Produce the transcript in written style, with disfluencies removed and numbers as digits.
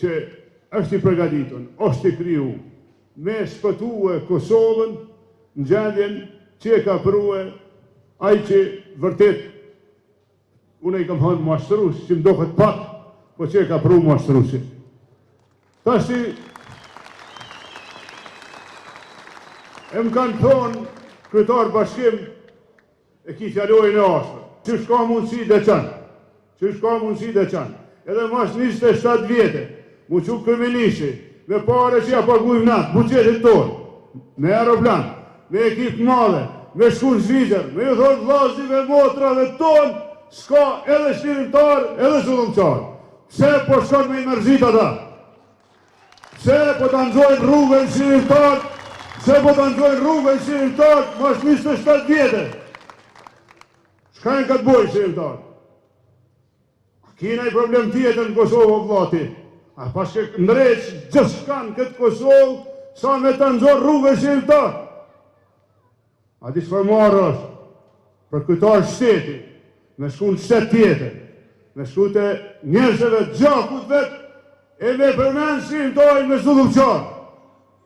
që është i pregaditun, është i kriju me shpëtue Kosovën në gjendjen që e ka prue ai që vërtet unë i kam thënë mashtrus, që më doket pak, po që e ka pru mashtrusin. Tashti, e më kanë thonë, kryetar Bashkim, E ki fjalorin e ashpër. Qysh ka mundësi Deçan? Qysh ka mundësi Deçan? Edhe mas 27 vjete, mu çu kryeministri, me pare që ja pagujmë na, buxhetit tonë, me aeroplan, me ekip të madhe, me shku në Zvicër, me ju thonë vllaznive motrave tonë, s'ka edhe çlirimtar, edhe zullumqar. Pse po shkon me i mërzit ata? Pse po ta nxojnë rrugën çlirimtarët? Pse po ta nxojnë rrugën çlirimtarët mas 27 vjete? Çka janë ka të bojnë çlirimtarët? A ki naj problem tjetër në Kosovë, o vlla ti? A paske ndreq gjithçka në këtë Kosovë, sa me ta nxorë rrugën çlirimtarët? A di çfarë marre është për kryetar shteti, me shku në shtet tjetër, me shku te njerëzve të gjakut vet, e me përmend çlirimtarin me zullumqar.